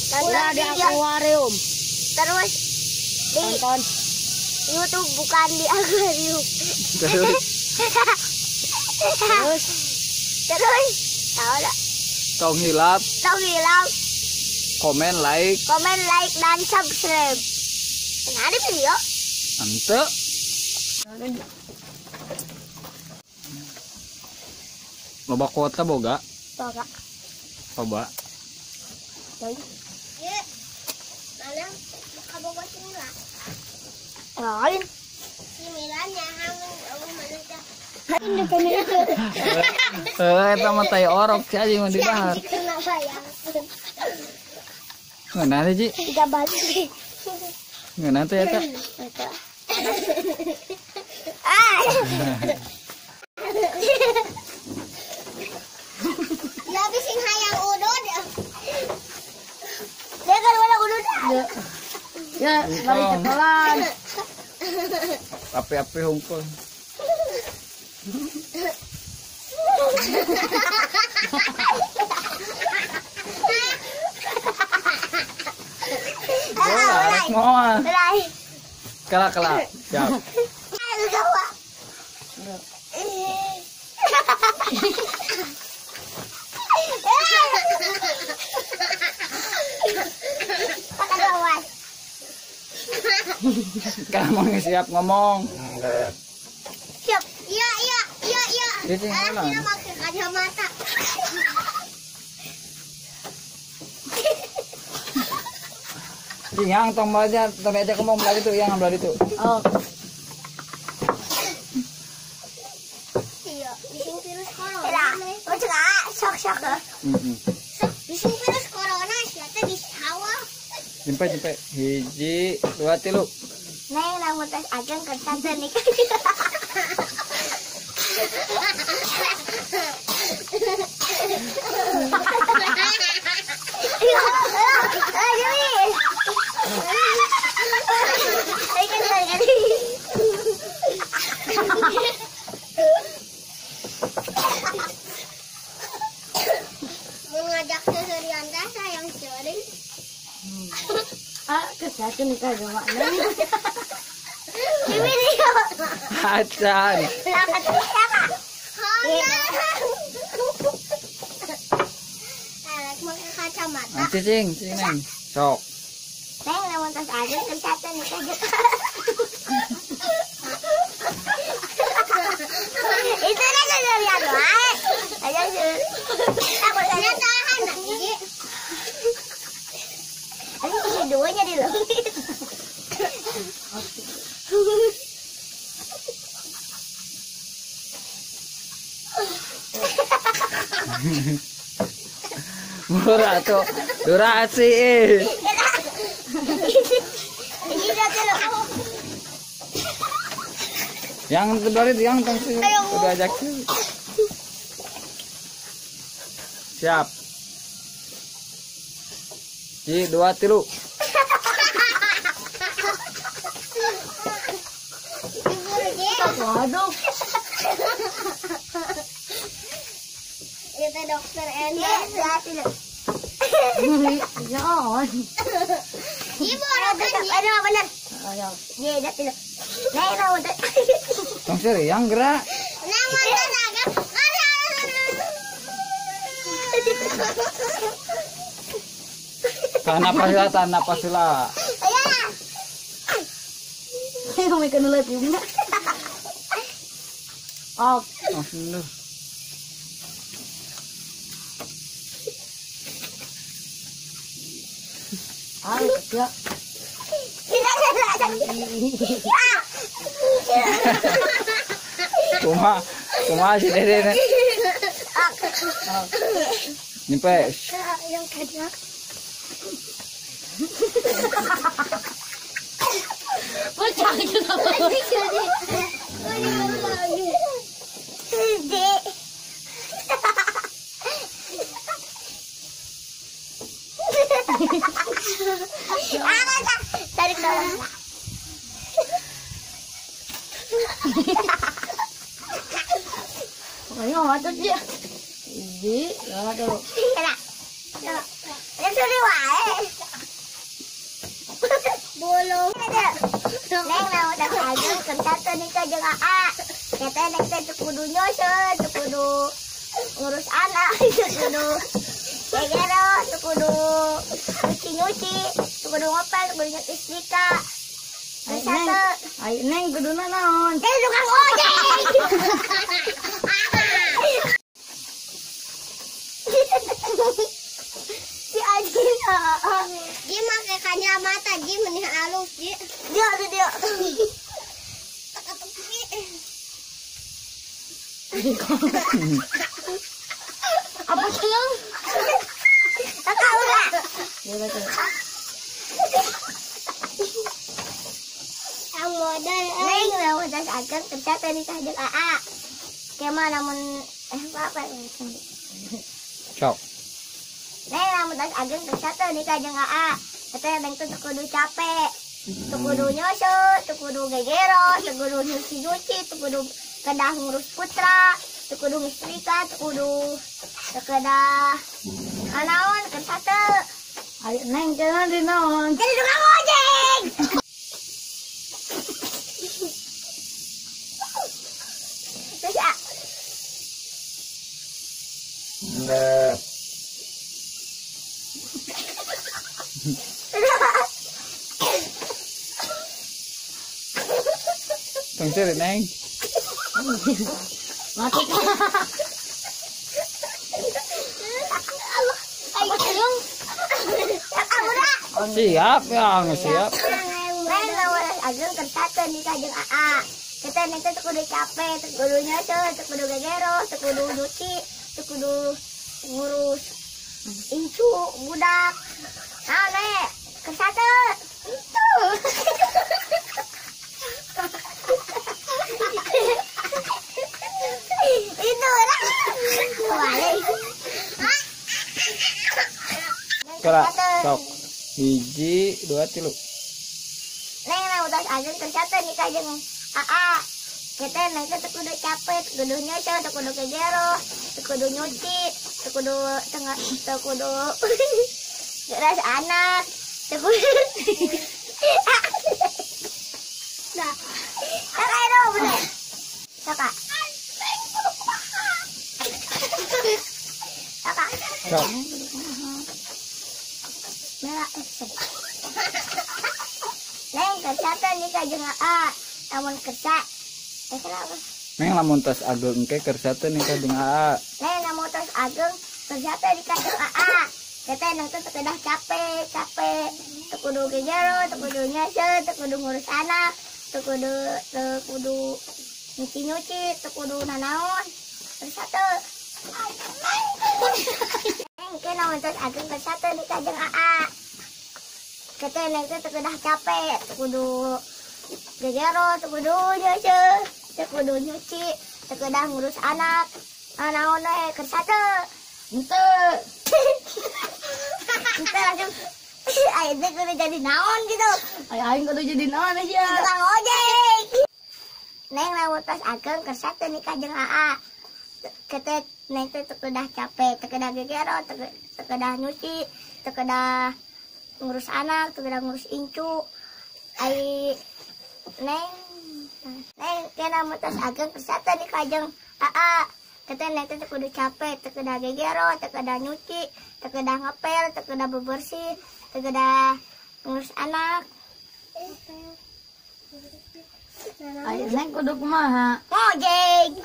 Ulah di akuarium. Terus di Tonton. YouTube bukan di akuarium. Terus. Terus. Terus. Tahu tak? Tong hilap. Tong hilap. Komen, like. Komen, like, dan subscribe. Nah, ada video. Ente. Loba kuota boga? Boga. Coba. Iya. Mana kabogo si Mila? Lain. Si Mila nyahan mana teh? Eta mah tai orok si anjing mah di bahar. Ngeunah teh, Ji? Tiga balik. Ngeunah teh eta. Ah. Tapi sing hayang udud. Dia kan udah udud. Ya, balik sekolah. Api-api hungkul. Bola, moal. Kala kala. Siap. Kamu siap ngomong. Siap. Iya, iya, iya, iya. Anak pakai kacamata. Yang tong aja, tong aja ngomong belah itu, yang belah itu. Oh. Iya, bising virus corona. Oh, cek sok sok. Heeh. Bising virus corona sia teh di sawah. Jempe jempe hiji, dua, tilu. Neng lamun tes ajeng kersa teh nikah. Mengajak seharian teh sayang sering. Ah, kesatu nikah sama neng. Ini dia. Acan. Kacamata. Cicing, cicing neng. Sok. Neng lamun tos aja kesatu nikah jeung. Itu dah seharian wae. Aja sih. Aku tahan iki. Ini duanya di leungit. Murah tuh, durasi. Yang sebelah itu, yang tong sih, udah ajak. Siap. Ji, dua, tilu. Waduh. Itu dokter Enda. Ya. Ibu aduh benar. Ayo. Iya, dah tilu. Neng lamun teh. Tong seri yang gerak. Neng lamun teh Tahan napas lah, tahan napas lah. Ayo. Ayo makan lagi. Oh, oh, ayo, ya. Kumaha, kumaha si Dede. Nyampe. Yang kajak. Bocah juga. Tarik nafas. Ayo masuk dia. Ini, aduh. Ada. Ada suri wae. Bolong. Neng lamun tos ageng kersa teu nikah jeung Aa. Kata neng teh teu kudu nyusun, teu kudu ngurus anak, teu kudu gegero, teu kudu nyuci-nyuci, teu kudu ngepel, teu kudu nyetrika. Kersa teu. Ai neng kuduna naon? Jadi tukang ojek. Si Aji, Ji make kacamata Ji menih alus Ji. Dia ada dia. Apa sih yang? Kakak udah. Yang modal. Neng lamun tos ageng kersa teu nikah jeung Aa. Kema lamun apa? Sok. Neng lamun tos ageng kersa teu nikah jeung Aa. Katanya neng teh teu kudu capek, teu kudu nyusun, teu kudu gegero, teu kudu nyuci-nyuci, teu kudu kedah ngurus putra, teu kudu nyetrika, teu kudu teu kedah naon kersa teu. Ai neng cenah di naon? Jadi tukang ojek. Terus ya. Tong ceri neng. Mati. Apa sih yang? Siap ya, siap. Neng lamun tos ageng kersa teu nikah jeung Aa. Kita neng teh teu kudu capek, teu kudu nyusun, teu kudu gegero, teu kudu nyuci, teu kudu ngurus incu budak. Nah, nek kersa teu. Itu. Itu lah. Balik. Kala sok. 1, 2, 3. Neng lamun tos ageng kersa teu nikah jeung Aa. Kita neng teh teu kudu capek, teu kudu nyusun, teu kudu gegero, teu kudu nyuci, teu kudu tengah, teu kudu ngurus anak, teu kudu. Nah, kakak itu bener. Kakak. Kakak. Sok. Merah. Neng kersa teu nikah jeung Aa. Lamun kersa kenapa? Neng lamun tos ageng ke kersa teu nikah jeung Aa. Neng lamun tos ageng kersa teu nikah jeung Aa. Kata neng teh teu kedah capek, capek. Teu kudu gegero, teu kudu nyusun, teu kudu ngurus anak, teu kudu nyuci-nyuci, teu kudu nanaon. Kersa teu. Neng ke lamun tos ageng kersa teu nikah jeung Aa. Kata neng teh teu kedah capek, teu kudu gegero, teu kudu nyusun, teu kudu nyuci, teu kedah ngurus anak. Naon we kersa teu. Henteu. Henteu langsung aing teh kudu jadi naon gitu. Ai aing kudu jadi naon sia. Tukang ojek. Neng lamun tos ageng kersa teu nikah jeung Aa. Kata neng teh teu kedah capek, teu kedah gegero, teu kedah nyuci, teu kedah ngurus anak, teu kedah ngurus incu. Ai neng neng kena lamun tos ageng kersa teu nikah jeung Aa. Kata neng teh teu kudu capek, teu kedah gegero, teu kedah nyuci, teu kedah ngepel, teu kedah bebersih, teu kedah ngurus anak. Ai neng kudu kumaha? Ngojek.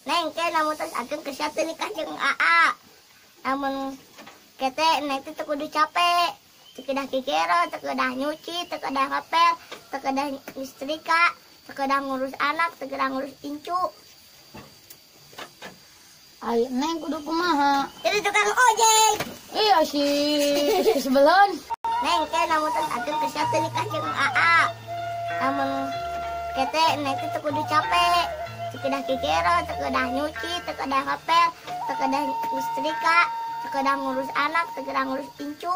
Neng ke lamun tos ageng kersa teu nikah jeung Aa. Lamun kete neng teh teu kudu capek, teu kedah gegero, teu kedah nyuci, teu kedah ngepel, teu kedah nyetrika, teu kedah ngurus anak, teu kedah ngurus incu. Ai neng kudu kumaha? Jadi tukang ojek. Iya sih, kesebelan. Neng ke lamun tos ageng kersa teu nikah jeung Aa. Lamun kete neng teh teu kudu capek, teu kedah gegero, teu kedah nyuci, teu kedah ngepel, teu kedah nyetrika, teu kedah ngurus anak, teu kedah ngurus incu.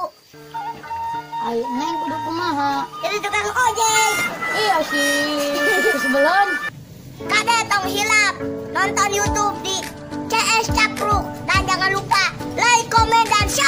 Ai neng kudu kumaha? Jadi tukang ojek. Iya sih, kesebelan. Kade tong hilap nonton YouTube di CS Capruk dan jangan lupa like, komen, dan share.